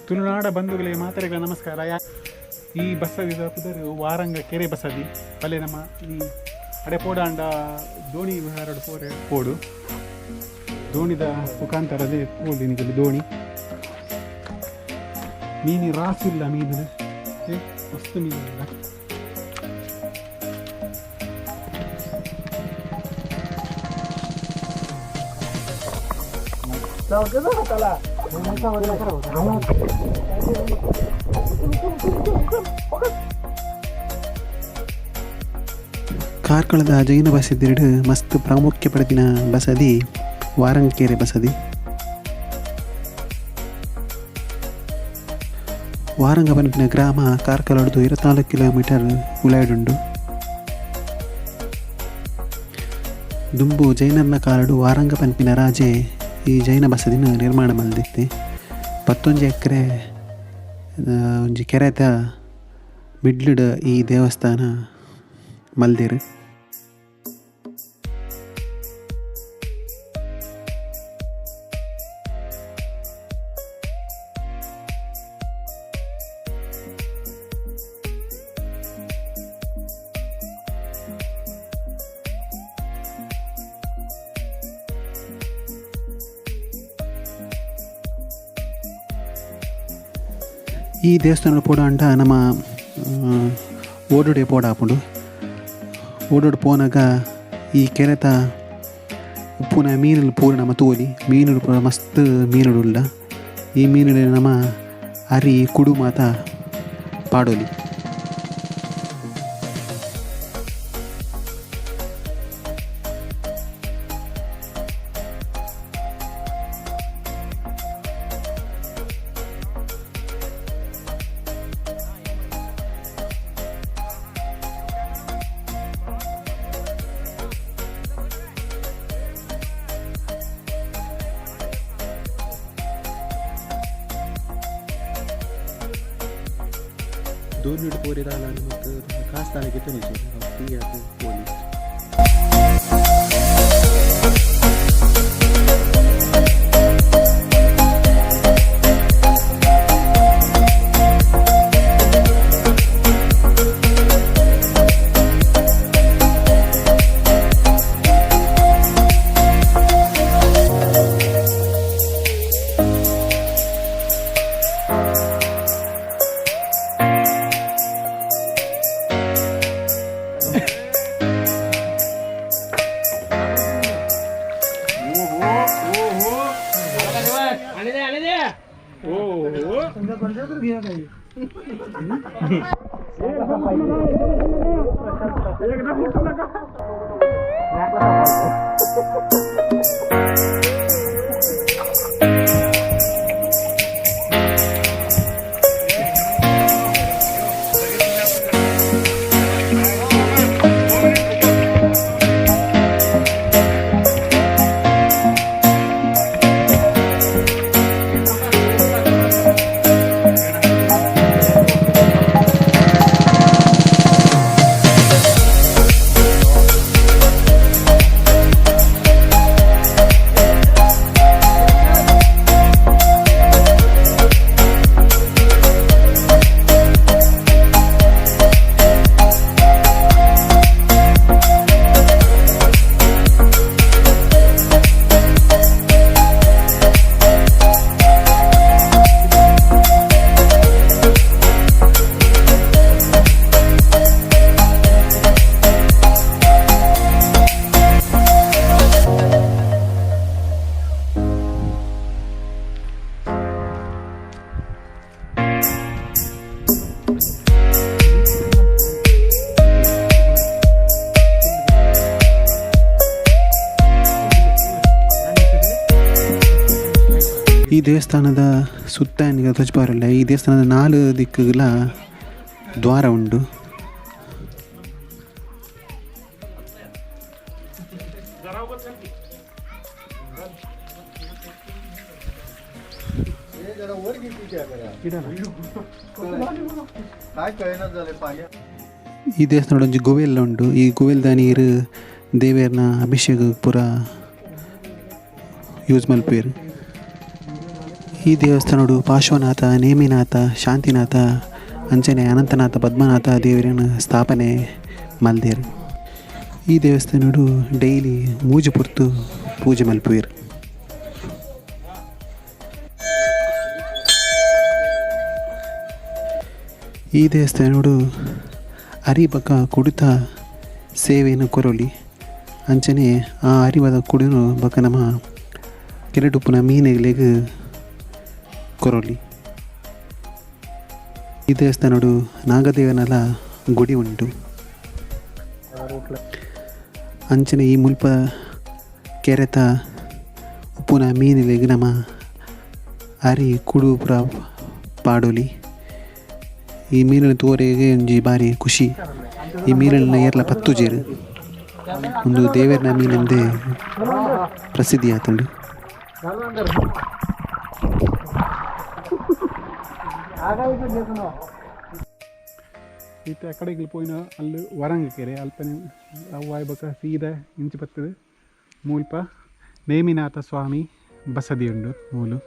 ತುಳುನಾಡ ಬಂಧುಗಳೇ ಮಾತೆರೆಗಳ ನಮಸ್ಕಾರ. ಈ ಬಸದಿದ ಪುದರ್ ವಾರಂಗ ಕೆರೆ ಬಸದಿ. ಬಲೆ ನಮ್ಮ ಈ ಅಡೆ ಪೋಡಾಂಡ ದೋಣಿ ವಿಹಾರಡ್ ಪೋರೆ ಪೋಡು ದೋಣಿದ ಮುಖಾಂತರದೇ ಪೋಲಿ ನಿಗಲಿ ದೋಣಿ ಮೀನಿ ರಾಸಿಲ್ಲ ಮೀನು ಮಸ್ತ್ ಮೀನಿಲ್ಲ. ಕಾರ್ಕಳದ ಜೈನ ಬಸದಿಡ್ ಮಸ್ತ್ ಪ್ರಾಮುಖ್ಯ ಪಡೆದಿನ ಬಸದಿ ವಾರಂಗಕೆರೆ ಬಸದಿ. ವಾರಂಗ ಪನ್ಪಿನ ಗ್ರಾಮ ಕಾರ್ಕಳಡ್ದು 24 ಕಿಲೋಮೀಟರ್ ಉಲಾಯ್ಡುಂಡು. ದುಂಬು ಜೈನರ್ನ ಕಾಲಡು ವಾರಂಗ ಪನ್ಪಿನ ರಾಜೆ ಈ ಜೈನ ಬಸದಿನ ನಿರ್ಮಾಣ ಮಲ್ದಿತ್ತೆ. 11 ಎಕರೆ ಒಂಜಿ ಕೆರೆತ ಮಿಡ್ಲುಡ್ ಈ ದೇವಸ್ಥಾನ ಮಲ್ದೆರ್. ಈ ದೇವಸ್ಥಾನ ಪೋಡಾಂಡ ನಮ್ಮ ಓಡೋಡೆ ಪೋಡಾಪುಂಡು. ಓಡೋಡು ಪೋನಗ ಈ ಕೆರೆತ ಉಪ್ಪುನ ಮೀನುಲು ಪೂರ ನಮ ತೂವೊಲಿ. ಮೀನುಲು ಪೂರ ಮಸ್ತ್ ಮೀನುಲು ಉಲ್ಲ. ಈ ಮೀನುಲು ನಮ ಅರಿ ಕುಡು ಮಾತ ಪಾಡೊಲಿ. ದೋಣಿಡ್ ಪೋರೆ ದಾಲ ನಮಕ್ ಕಾಸ್ ದಾಲ ಗೆತೊನಿಜಿ, ಫ್ರೀ ಆದ್ ಪೋಲಿ. ಈ ದೇವಸ್ಥಾನದ ಸುತ್ತ ತೋಜಿಪಾರಲ್ಲ. ಈ ದೇವಸ್ಥಾನದ ನಾಲ್ ದಿಕ್ಕುಗಳ ದ್ವಾರ ಉಂಡು. ಈ ದೇವಸ್ಥಾನಡ್ ಒಂಜಿ ಗುವೆಲ್ ಉಂಡು. ಈ ಗುವೆಲ್ದ ನೀರು ದೇವೆರ್ನ ಅಭಿಷೇಕ ಪೂರ ಯೂಸ್ ಮಲ್ಪುವೆರ್. ಈ ದೇವಸ್ಥಾನಡು ಪಾರ್ಶ್ವನಾಥ, ನೇಮಿನಾಥ, ಶಾಂತಿನಾಥ ಅಂಚನೆ ಅನಂತನಾಥ, ಪದ್ಮನಾಥ ದೇವರನ್ನು ಸ್ಥಾಪನೆ ಮಲ್ದೇರು. ಈ ದೇವಸ್ಥಾನಡು ಡೈಲಿ ಮೂಜಿ ಪೊರ್ತು ಪೂಜೆ ಮಲ್ಪುವೆರ್. ಈ ದೇವಸ್ಥಾನಡು ಅರಿ ಬೊಕ ಕುಡಿತ ಸೇವೆಯನ್ನು ಕೊರೊಲಿ. ಅಂಚನೆ ಆ ಅರಿವದ ಕುಡಿನು ಬೊಕ ನಮ ಕೆರೆಟುಪ್ಪುನ ಮೀನುಲೆಗ್ ಕೊರೊಲಿ. ಈ ದೇವಸ್ಥಾನಡು ನಾಗದೇವನಲ ಗುಡಿ ಉಂಟು. ಅಂಚನೆ ಈ ಮುಲ್ಪ ಕೆರೆತ ಉಪ್ಪುನ ಮೀನುಲೆಗ್ ನಮ ಅರಿ ಕುಡು ಪೂರ ಪಾಡೊಲಿ. ಈ ಮೀನುನು ತೂವರೆಗೆ ಒಂಜಿ ಬಾರಿ ಖುಷಿ. ಈ ಮೀನುಲೆನ್ ಏರ್ಲ ಪತ್ತುಜೆರ್. ಉಂದು ದೇವೆರ್ನ ಮೀನೆಂದೇ ಪ್ರಸಿದ್ಧಿ ಆತುಂಡು. ಇತ್ತೆ ಆ ಕಡೆಗ್ ಪೋಯಿನ ಅಲ್ಲಿ ವರಂಗ ಕೆರೆ ಅಲ್ಪನೆ ಅವ್ವಾಯ್ ಬೊಕ ಸೀದಾ ಇಂಚಿ ಬತ್ತುದು ಮುಲ್ಪ ನೇಮಿನಾಥ ಸ್ವಾಮಿ ಬಸದಿ ಉಂಡು ಮೂಲು.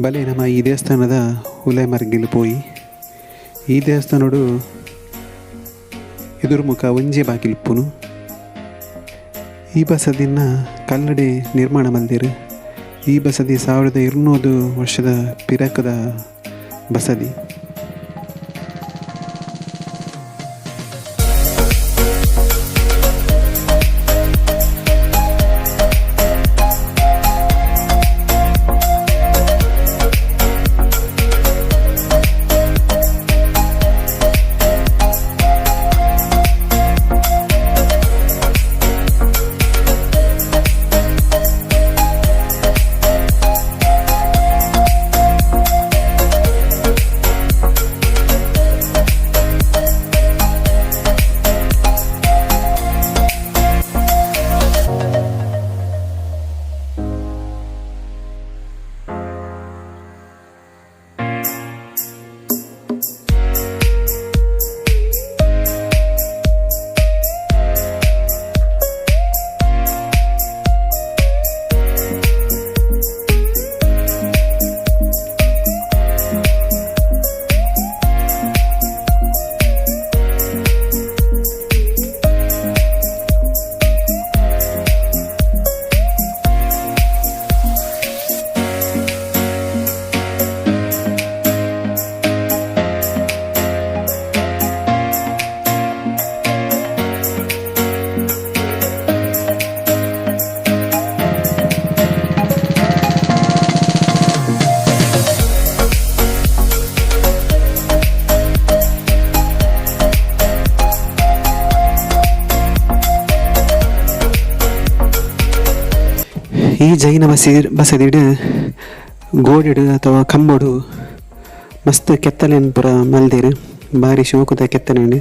ಬಲೆ ನಮ ಈ ದೇವಸ್ಥಾನದ ಉಲೆ ಮರ್ಗಿಲು ಪೋಯಿ. ಈ ದೇವಸ್ಥಾನಡು ಎದುರುಮುಖ ಒಂಜೆ ಬಾಕಿಲ್ಪುನು. ಈ ಬಸದಿನ ಕಲ್ಲಡೆ ನಿರ್ಮಾಣ ಮಲ್ದೆರ್. ಈ ಬಸದಿ 1200 ವರ್ಷದ ಪಿರಕದ ಬಸದಿ. ಈ ಜೈನ ಬಸದಿಡ್ ಗೋಡೆಡ್ ಅಥವಾ ಕಂಬೊಡು ಮಸ್ತ್ ಕೆತ್ತಲೆನ್ ಪೂರ ಮಲ್ದೆರ್. ಬಾರಿ ಶೋಕುದ ಕೆತ್ತನೆನ್.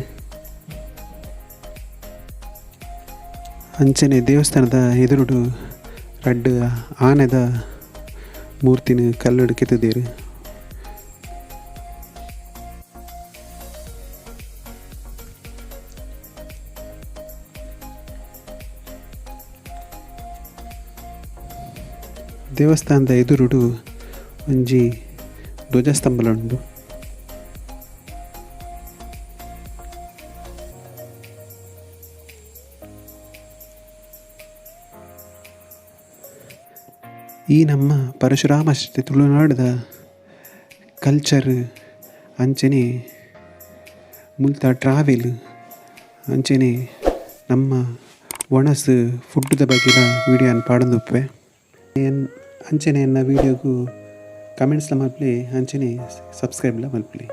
ಅಂಚನೆ ದೇವಸ್ಥಾನದ ಎದುರುಡು ರಡ್ಡ್ ಆನೆದ ಮೂರ್ತಿನ್ ಕಲ್ಲುಡ್ ಕೆತ್ತುದೆರ್. ದೇವಸ್ಥಾನದ ಎದುರುಡು ಒಂಜಿ ಧ್ವಜಸ್ತಂಭಲ ಉಂಡು. ಈ ನಮ್ಮ ಪರಶುರಾಮ ಶ್ರೀ ತುಳುನಾಡುದ ಕಲ್ಚರ್ ಅಂಚನೆ ಮುಲ್ತ ಟ್ರಾವೆಲ್ ಅಂಚನೆ ನಮ್ಮ ಒಣಸ್ ಫುಡ್ದ ಬಗ್ಗೆಲ ವಿಡಿಯೋನ್ ಪಾಡೊಂದುಪ್ಪೆ. ಅಂಚನೆ ಎನ್ನ ವೀಡಿಯೋಗು ಕಮೆಂಟ್ಸ್ಲ ಮಲ್ಪುಲೆ, ಅಂಚನೆ ಸಬ್ಸ್ಕ್ರೈಬ್ಲ ಮಲ್ಪುಲೆ.